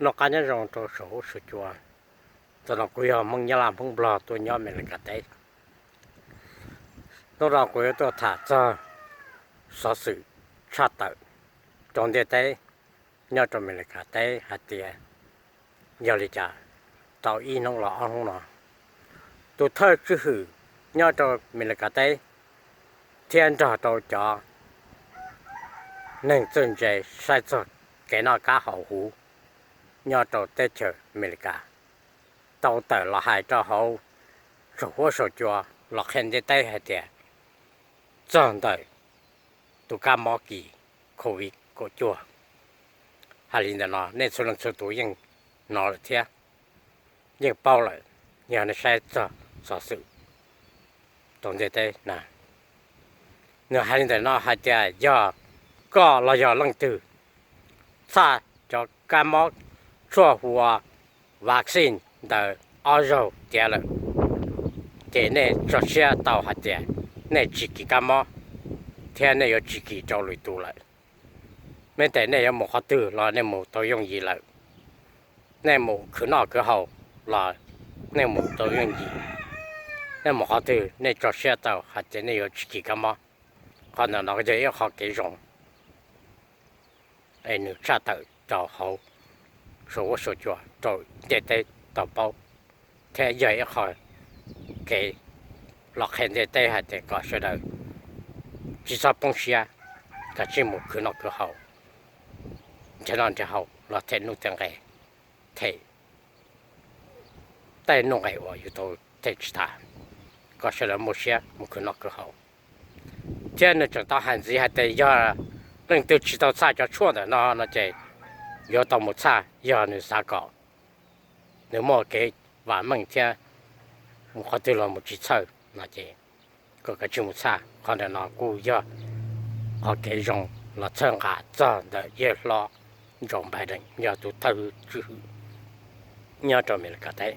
Noj qab nyob zoo rau saum huab saum cua. Tam no kuv yog Hmoob Nyab Laj Hmoob Nplog tuaj nyob Amelikas teb. Hnub no kuv yuav tuaj tham txog xov xwm tshaj tawm rau ntiaj teb nyob rau Amelikas teb hais tias yog li cas tau ib hnub los ob hnub no, tus thawj tswj hwm nyob rau Amelikas teb thiab nrog rau cov neeg txawj ntse saib txog kev noj qab haus huv nyob rau teb chaws Amelikas tau tawm los hais rau hauv saum huab saum cua los qhia ntiaj teb hais tias txog ntawm tus kab mob kis COVID kaum cuaj. Hais li ntawm no nej txhua leej txhua tus yeej hnov lawm thiab yeej paub lawm, yog nej saib txog xov xwm rau ntiaj teb na. Nws hais li ntawm no hais tias yog koj los yog leej twg txhaj cov kab mob tshuaj hu ua vaccine ntawd ob zaug tiav lawm, ces nej tso siab tau hais tias nej tsis kis kab mob thiab nej yuav tsis kis rau lwm tus lawm. Meb tes nej yuav mus qhov twg los nej mus tau yooj yim lawm. Nej mus khwv noj khwv haus los nej mus tau yooj yim. Nej mus qhov twg nej tso siab tau hais tias nej yuav tsis kis kab mob. Qhov ntawm no yog ib qho kev zoo es nws tshaj tawm rau hauv saum huab saum cua rau ntiaj teb tau paub, thiab yog ib qho kev los qhia ntiaj teb hais tias kom sawv daws tsis txhob poob siab, kav tsij mus khwv noj khwv haus, nrhiav noj nrhiav haus los them nuj them nqe, them tej nuj nqes uas yus tau them tsis tas, kom sawv daws muaj siab mus khwv noj khwv haus. Thiab nws tseem tau hais ntxiv hais tias yog leej twg tsis tau txhaj cov tshuaj ntawm no no ces yuav tau mus txhaj, yog nws xav kom nws muaj kev vam meej thiab mus qhov twg los mus tsis txhawj no ces kom kav tsij mus txhaj. Qhov ntawm no kuj yog qhov kev zoo los txhawb nqa txog ntawm yawg hlob Joe Biden yog tus thawj tswj hwm nyob rau Amelikas teb.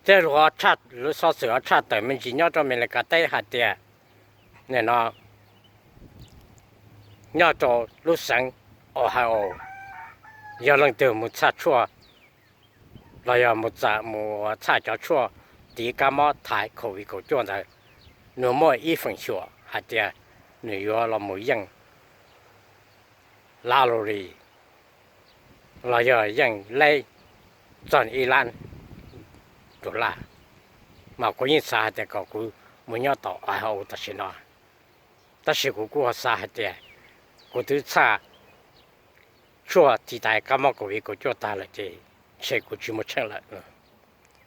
Thiab lub xov xwm uas tshaj tawm me ntsis nyob rau Amelikas teb hais tias nim no nyob rau lub xeev Ohio, yog leej twg mus txhaj tshuaj los yog mus txhaj cov tshuaj tiv kab mob thaiv COVID kaum cuaj ntawd, nws muaj ib feem xyuam hais tias nws yuav los mus yeej lottery los yog yeej leb txog ib lab dollar. Mas kuv yeej xav hais tias kom kuv mus nyob tom Ohio tam sim no, tab sis kuv kuj ho xav hais tias kuv twb txhaj tshuaj tiv thaiv kab mob COVID kaum cuaj tag lawm ces ntshe kuv tsis muaj tsheej lawm.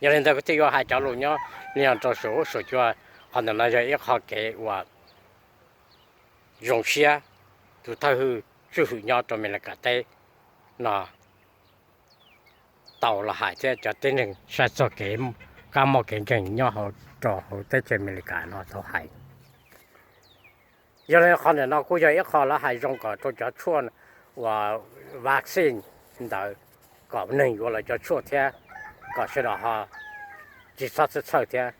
Yog li ntawd kuv thiaj yuav hais cov lus nyob li no rau saum huab saum cua. Qhov ntawm no yog ib qho kev uas zoo siab tus thawj hwj tswj hwm nyob rau Amelikas teb no tau los hais thiab cov tib neeg saib txog kev kab mob kev nkeeg nyob hauv rau hauv teb chaws Amelikas no tau hais. Yog li qhov ntawm no kuj yog ib qho lawv hais zoo kom rau cov tshuaj uas vaccine ntawd kom neeg yuav lawv cov tshuaj thiab kom sawv daws ho tsis txhob txhawj txhawj thiab.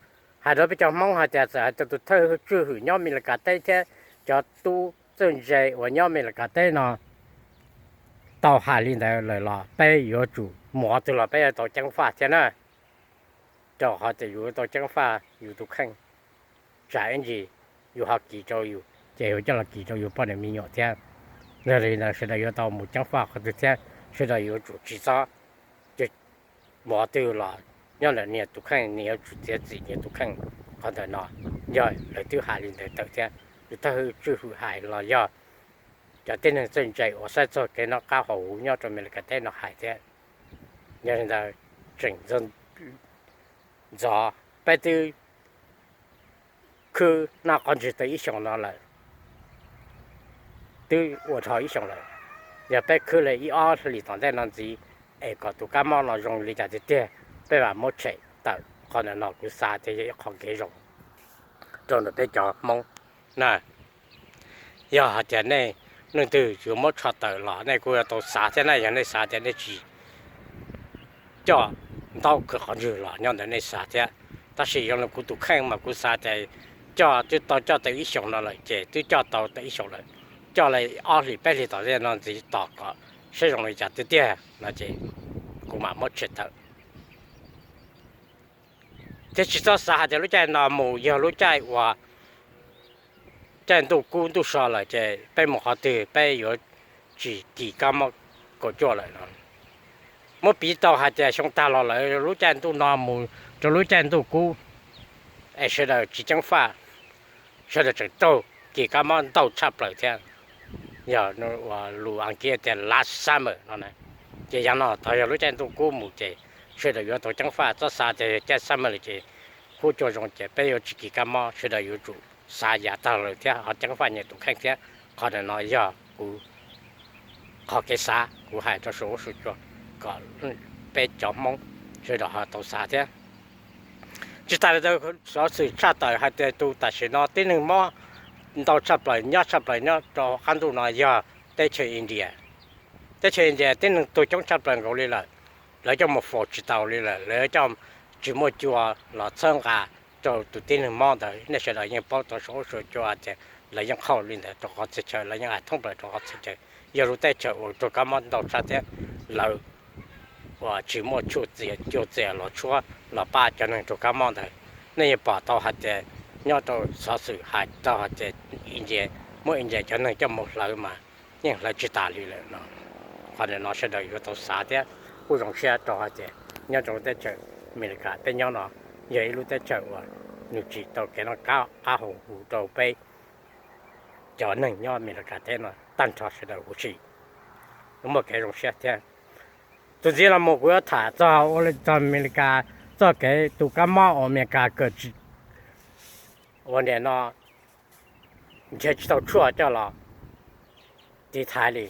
Hais rau peb cov Hmoob hais tias txawm hais tias tus thawj tswj hwm nyob Amelikas teb thiab cov tub txawj ntse uas nyob Amelikas teb no tau hais li ntawd lawm los peb yuav tsum mus qhov twg los peb yuav tau ceev faj thiab na. Rau qhov tias yus yuav tau ceev faj yus tus kheej, tsam ib ntsis yus ho kis rau yus ces yus coj los kis rau yus poj niam me nyuam thiab. Yog li ntawd sawv daws yuav tau mus ceev faj qhov twg thiab sawv daws yuav tsum tsis txhob mus qhov twg los nyob ntawm niag tus kheej, nws yuav tsum txiav txim niag tus kheej. Qhov ntawm no yog lawv twb hais li ntawd tawm thiab, tus thawj hwj tswj hwm hais los yog cov tib neeg txawj ntse uas saib txog kev noj qab haus huv nyob rau Amelikas teb no hais thiab. Yog li ntawd tseem ntxov peb twb khwb noj qab ntswg tau ib xyoos no lawm, twb ua dhau ib xyoos lawm. Yog peb khwb li ib ob hlis tom ntej no ntxiv es kom tus kab mob no zoo li cas tiag tiag, peb mam muab tshem tawm. Qhov ntawm no kuv xav tias yog ib qho kev zoo rau ntawm peb cov Hmoob na. Yog hais tias nej leej twg yuav muab tsho tawm los nej kuj yuav tau xav thiab na. Yog nej xav tias nej tsis coj ntaub khwv qhov ntswg los nyob ntawm nej xav thiab. Tab sis zoo li kuv tus kheej mas kuv xav tias coj twb tau coj tau ib xyoos no lawm ces twb coj tau tau ib xyoos lawm, coj li ob hlis peb hlis tom ntej no ntxiv tos kom saib zoo li cas tiag tiag no ces kuv mam muab tshem tawm. Thiab tsis txhob xav hais tias lub caij no mus yog lub caij uas caij ntuj kub ntuj so lawm ces peb mus qhov twg peb yuav tsis kis kab mob kaum cuaj lawm no. Muab piv tau hais tias xyoo tag los lawm lub caij ntuj no mus rau lub caij ntuj kub es sawv daws tsis ceeb faj, sawv daws tseem raug kis kab mob ntau tshaj plaws thiab. Yog uas lus Askiv tias last summer no na, ces yav no tau yog lub caij ntuj kub mus ces sawv daws yuav tau ceeb faj. Txhob xav tias yog caij summer lawm ces huab cua zoo ces peb yuav tsis kis kab mob, sawv daws yuav tsum xav yav tag lawm thiab ho ceeb faj nyias tus kheej thiab. Qhov ntawm no yog kuv qhov kev xav kuv hais rau saum huab saum cua kom peb cov Hmoob sawv daws ho tau xav thiab. Tsis tas li ntawd xov xwm tshaj tawm hais tias tus tam sim no tib neeg mob ntau tshaj plaws nyob tshaj plaws nyob rau qab ntuj no yog teb chaws India. Teb chaws India tib neeg tuag coob tshaj plaws nkaus li lawm, lawv coj mus faus tsis tau li lawm, lawv coj tsis muaj cua los txhawb nqa rau tus tib neeg mob ntawd. Nej sawv daws yeej paub tau saum huab saum cua tias lawv yeej qhauj li ntawd rau qhov txhia chaw, lawv yeej hais thoob plaws rau qhov txhia chaw yog lub teb chaws uas raug kab mob ntau tshaj thiab lawv uas tsis muaj tshuaj txias cua txias los tshuab los pab cov neeg raug kab mob ntawd. Nej yeej pom tau hais tias nyob rau xov xwm hais tau hais tias India, muab India cov neeg coj mus hlawv mas yeej hlawv tsis tas li lawm no. Qhov ntawm no sawv daws yuav tau xav thiab kuj zoo siab rau hais tias nyob rau teb chaws Amelikas peb nyob no yog ib lub teb chaws uas nws tsim tau kev noj qab hau huv rau peb cov neeg nyob Amelikas teb no tag nrho sawv daws huv si, muaj kev zoo siab thiab. Tus ntxiv los mus kuv yuav tham txog ua li txog Amelikas txoj kev tus kab mob uas Amelikas kawm tsis ua niam no nrhiav tsis tau tshuaj coj los tiv thaiv li.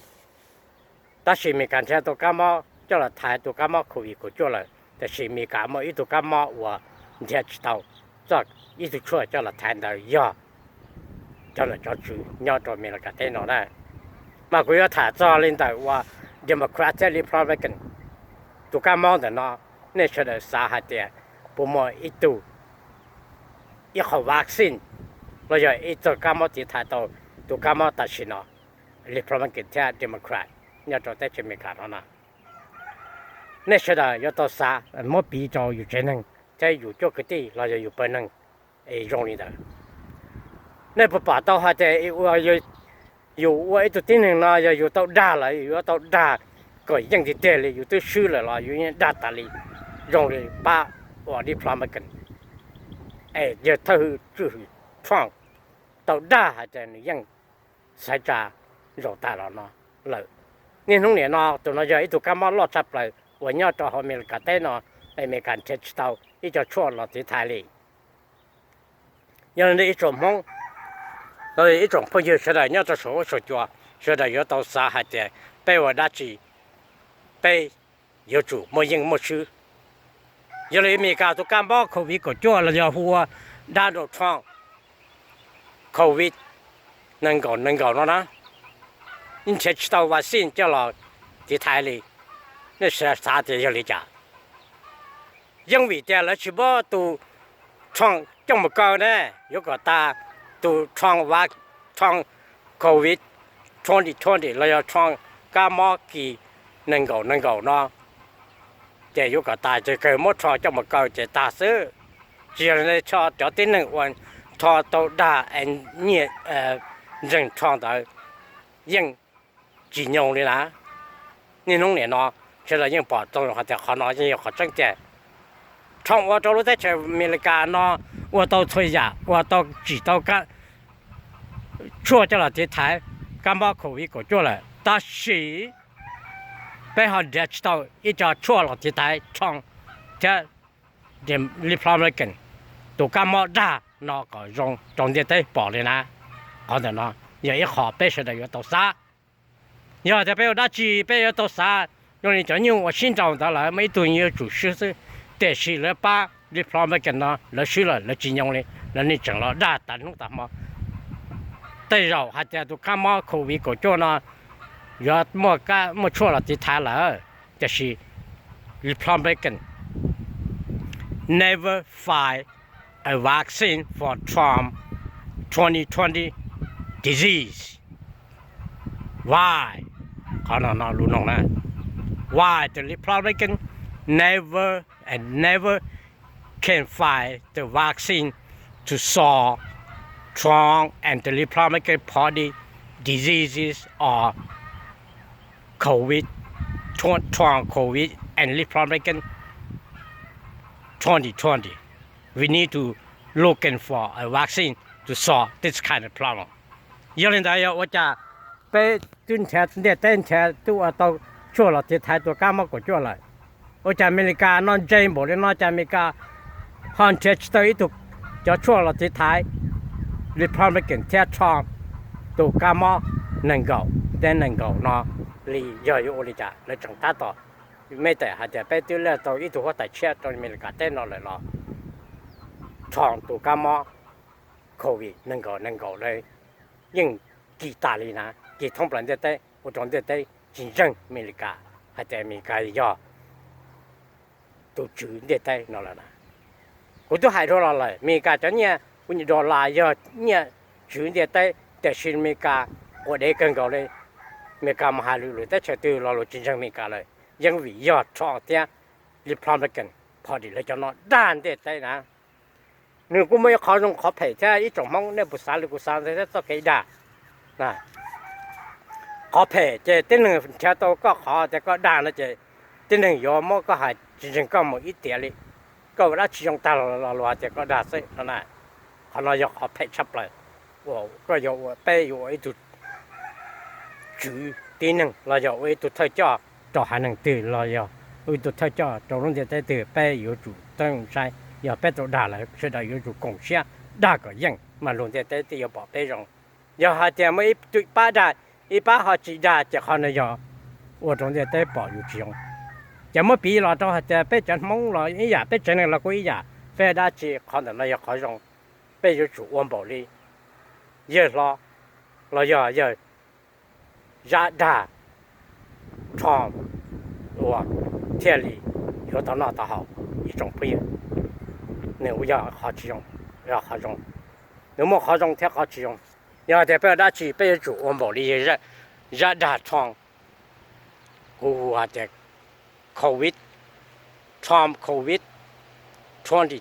Tab sis Amelikas nrhiav tus kab mob coj los thaiv tus kab mob Covid kaum cuaj lawm, tiam sis Amelikas muaj ib tug kab mob uas nrhiav tsis tau ib tug tshuaj coj los thaiv ntawd yog cov nom cov tswv nyob rau Amelikas teb no na. Mas kuv yuav tham txog li ntawm uas Democrat thiab Republican tus kab mob ntawm no, nej sawv daws xav hais tias puas muaj ib tug, ib qho vaccine los yog ib tug kab mob tiv thaiv tau tus kab mob tam sim no Republican thiab Democrat nyob rau teb chaws Amelikas no na. Nej sawv daws yuav tau xav muab piv rau yus tsev neeg thiab yus cuab kwv tij los yog yus pawg neeg es zoo li ntawd. Nej puas pom tau hais tias yus ua ib tug tib neeg no yog yus tau dag lawm yus yuav tau dag kom yeej tiag tiag li, yus twb swb lawm los yus yeej dag tas li, zoo li pab uas Republican es yawg thawj hwj tswj hwm Trump tau dag hais tias nws yeej xaiv tsa zaum tas los no lawm. Niaj hnub niam no tus no yog ib tug kab mob loj tshaj plaws uas nyob rau hauv Amelikas teb no, Amelikas nrhiav tsis tau ib co tshuaj los tiv thaiv li. Yog li ntawd ib tsoom Hmoob los ib tsoom phooj ywg sawv daws nyob rau saum huab saum cua, sawv daws yuav tau xav hais tias peb ua dab tsi peb yuav tsum muaj yeej muaj swb. Yog li Amelikas tus kab mob Covid kaum cuaj los yog hu ua Donald Trump Covid nees nkaum nees nkaum no na, nrhiav tsis tau vaccine coj los tiv thaiv li. Nej xav tias yog li cas? Yeej vim tias lawv tsis muab tus Trump coj mus kaw ne, yuav kom tas tus Trump va, Trump Covid twenty twenty los yog Trump kab mob kis nees nkaum nees nkaum no, ces yuav kom tas ces kawg muab Trump coj mus kaw ces tag xwb. Tsis yog li ntawd cov tib neeg uas Trump tau dag nyiaj ntseeg Trump ntawd yeej tsis nyoo li na. Niaj hnub niam no sawv daws yeej pom tau hais tias qhov no yeej yog qhov tseeb tiag. Trump ua rau lub teb chaws Amelikas no ua tau txhua yam, ua tau tsim tau tshuaj coj los tiv thaiv kab mob Covid kaum cuaj lawm, tab sis peb ho nrhiav tsis tau ib co tshuaj los tiv thaiv Trump thiab Republican tus kab mob dag no kom zoo rau ntiaj teb pom li na. Qhov ntawm no yog ib qho peb sawv daws yuav tau xav. Yog tias peb ua dab tsi peb yuav tau xav, zoo li cov nyuj uas sib nraus ntawd lawv muaj ib tug yuav tsum swb xwb, tiam sis lawv pab Republican no lawv swb lawm lawv tsis nyoo li, lawv nim tseem los dag tas hnub tas hmo. Tej zaum hais tias tus kab mob Covid kaum cuaj no yuav muaj tshuaj los tiv thaiv lawm, tiam sis Republican never find a vaccine for Trump twenty twenty disease. Why? Qhov no no lus nug na, why the Republican never and never can find the vaccine to solve Trump and the Republican Party diseases or COVID, Trump, COVID and Republican twenty twenty. We need to looking for a vaccine to solve this kind of problem. Yog li ntawd yog ua cas peb twb nrhiav ntiaj teb nrhiav twb ua tau tshuaj los tiv thaiv tus kab mob kaum cuaj lawm, ua cas Amelikas no ntse npaum li no cas Amelikas ho nrhiav tsis tau ib tug cov tshuaj los tiv thaiv Republican thiab Trump tus kab mob nees nkaum thiab nees nkaum no li? Yog yuav ua li cas? Lawv tseem tab tom mej tam hais tias peb twb laj tau ib tug huab tais tshiab rau Amelikas teb no lawm los Trump tus kab mob COVID nees nkaum nees nkaum lawv yeej kis tas li na, kis thoob plaws ntiaj teb ua rau ntiaj teb tsis ntseeg Amelikas hais tias Amelikas yog tus tswv ntiaj teb no lawm na. Kuv twb hais dhau los lawm, Amelikas cov nyiaj dollar yog nyiaj tswv ntiaj teb, tiam sis Amelikas quas dev kawg nkaus li. Amelikas mus hais lwm lwm teb chaws twg los luag tsis ntseeg Amelikas lawm, yeej vim yog Trump thiab Republican Party lawv cov no dag ntiaj teb na. Nws kuj muaj ib qhov zoo qhov phem thiab ib tsoom Hmoob, nej puas xav li kuv xav thiab txoj kev dag. Qhov phem ces tib neeg nrhiav tau koj qhov tias koj dag no ces tib neeg yuav muab koj hais tsis ntseeg koj mus ib tiam li. Koj ua dab tsi zoo tag los luag hais tias koj dag xwb no na. Qhov no yog qhov phem tshaj plaws uas koj yuav ua, peb yuav ua ib tug tswv tib neeg los yog ua ib tug thawj coj rau haiv neeg twg los yog ua ib tug thawj coj rau lub ntiaj teb twg, peb yuav tsum teeb saib, yog peb tau dag lawm sawv daws yuav tsum koom siab dag kom yeej mas luag ntiaj teb thiaj yuav pom peb zoo. Yog hais tias muaj ib tug pab dag, ib pab ho tsis dag ces qhov no yog ua rau ntiaj teb pom yus tsis zoo. Ces muab piv los rau hais tias peb cov Hmoob los ib yam, peb tsev neeg los kuj ib yam, peb dab tsi qhov ntawm no yog qhov zoo, peb yuav tsum ua npaum li yawg hlob los yog yawg Zab dag Trump uas thiaj li yuav tau noj tau haus ib tsoom phooj ywg. Nws yog qhov tsis zoo, yog qhov zoo, nws muaj qhov zoo thiab qhov tsis zoo. Yog tias peb ua dab tsi peb yuav tsum ua npaum li yawg Zab dag Trump, kuv hu hais tias COVID, Trump COVID twenty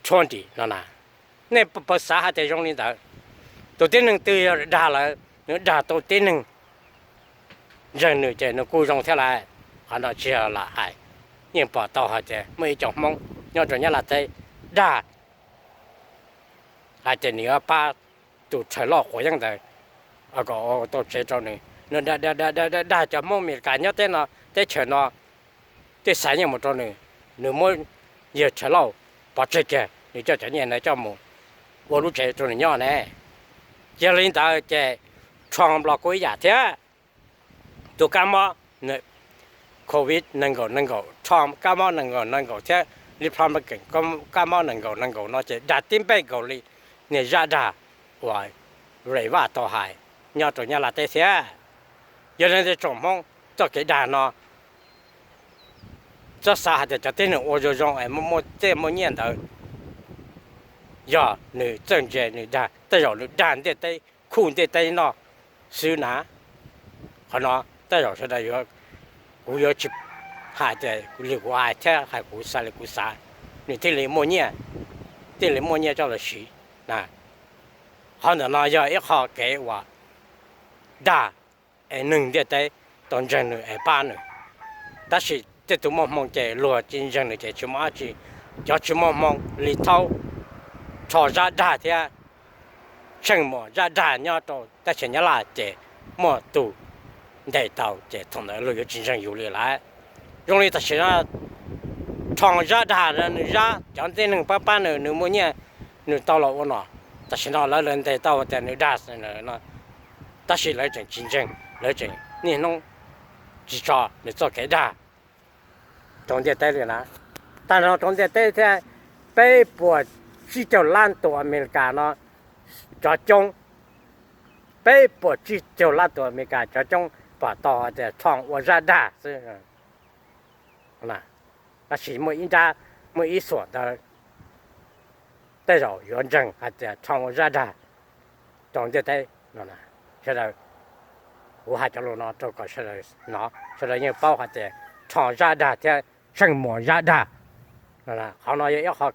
twenty no na. Nej puas xav hais tias zoo li ntawd? Tus tib neeg twg yog dag lawm, nws dag tau tib neeg ntseeg nws ces nws kuj zoo thiab lawm. Qhov no tsis yog lam hais, yeej pom tau hais tias muaj ib co Hmoob nyob rau Nyab Laj teb dag hais tias nws yuav pab tus rhawv loj quav yeeb ntawd kom ua tau tsev rau nws. Nws dag cov Hmoob Amelikas nyob teb no, teb chaws no, tej xaiv nyiaj mus rau nws, nws muab yawg rhawv loj pov tseg kiag, nws coj cov nyiaj ntawd coj mus ua lub tsev rau nws nyob ne. Yog li ntawd ces Trump los kuj ib yam thiab. Tus kab mob COVID nees nkaum nees nkaum, Trump kab mob nees nkaum nees nkaum thiab Republican kab mob nees nkaum nees nkaum no ces dag tib npej nkaus li niag zaj dag uas Ray Vaj tau hais nyob rau Nyab Laj teb thiab. Yog li ntawd tsoom Hmoob, txoj kev dag no txhob xav hais tias cov tib neeg ua zoo zoo es muaj tej muaj nyiaj ntawd yog nws txawj ntse nws dag, tej zaum nws dag ntiaj teb, khuj ntiaj teb noj xwb na. Qhov no tej zaum sawv daws, kuv yuav tsis hais tias li kuv hais thiab hais kuv xav li kuv xav, nws thiaj li muaj nyiaj, thiaj li muaj nyiaj coj los siv na. Qhov ntawm no yog ib qho kev uas dag es neeg ntiaj teb tau ntseeg nws es pab nws. Tab sis tej tus muaj hmoo ces luag tsis ntseeg nws ces tsis muaj dab tsi. Cov tsis muaj hmoo li thaub rho zaj dag thiab tsheej muas zaj dag nyob rau teb chaws Nyab Laj ces muaj tus ntes tau ces thaum ntawd luag yuav tsis ntseeg yus li lawm. Zoo li tam sim no rho zaj dag, nws zaj cov tib neeg pab pab nws, nws muaj nyiaj, nws tau los ua nom, tam sim no lawv lawv ntes tau tias nws dag no, tab sis lawv tseem tsis ntseeg, lawv tseem niaj hnub tsis tso nws txoj kev dag rau ntiaj teb li na. Tag nrho rau ntiaj teb thiab peb puas tsib caug lab tus Amelikas no cov coob, peb puas tsib caug lab tus Amelikas cov coob pom tau tias Trump ua zaj dag xwb. Tab sis muaj ib nrab, muaj ib xuam ntawd tej zaum yuav ntseeg hais tias Trump ua zaj dag rau ntiaj teb no. Sawv daws, Kuv hais cov lus no rau kom sawv daws hnov, sawv daws yeej paub hais tias rho zaj dag thiab tsheej muas zaj dag. Qhov no yog ib qho,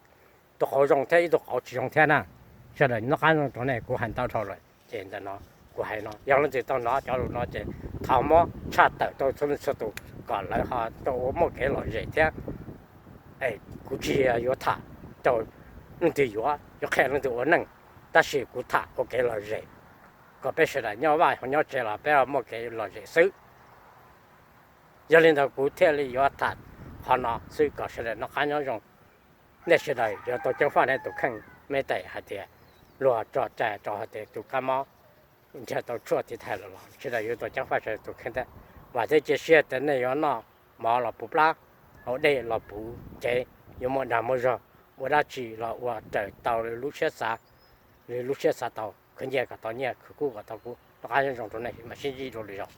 tus qauv zoo thiab ib tug qauv tsis zoo thiab na. Sawv daws noj qab nyob zoo rau nej, kuv hais ntau dhau lawm ces ntawm no kuv hais no, yog leej twg tau hnov cov lus no ces thov muab tshaj tawm rau txhua leej txhua tus kom lawv ho tau ua muaj kev lom zem thiab. Es kuv tsis yog yuav tham rau leej twg yuav, yuav qhia leej twg ua neej, tab sis kuv tham ua kev lom zem, kom peb sawv daws nyob vaj nyob tsev los peb muaj kev lom zem xwb. Yog li ntawd kuv thiaj li yuav tham qhov no xwb kom sawv daws noj qab nyob zoo. Nej sawv daws yuav tau ceev faj nej tus kheej, meb tais hais tias luag tso cai rau hais tias tus kab mob nrhiav tau tshuaj tiv thaiv lawm los sawv daws yuav tau ceev faj sawv daws tus kheej thiab. Vam thiab cia siab tias nej yuav noj mov los puv plab, haus dej los puv cev, yuav muaj dag muaj zog, ua dab tsi los ua raws tau lub siab xav, lub siab xav tau, khwv nyiaj kom tau nyiaj, khwv kub kom tau kub. Noj qab nyob zoo rau nej, mam sib ntsib dua lwm zaus.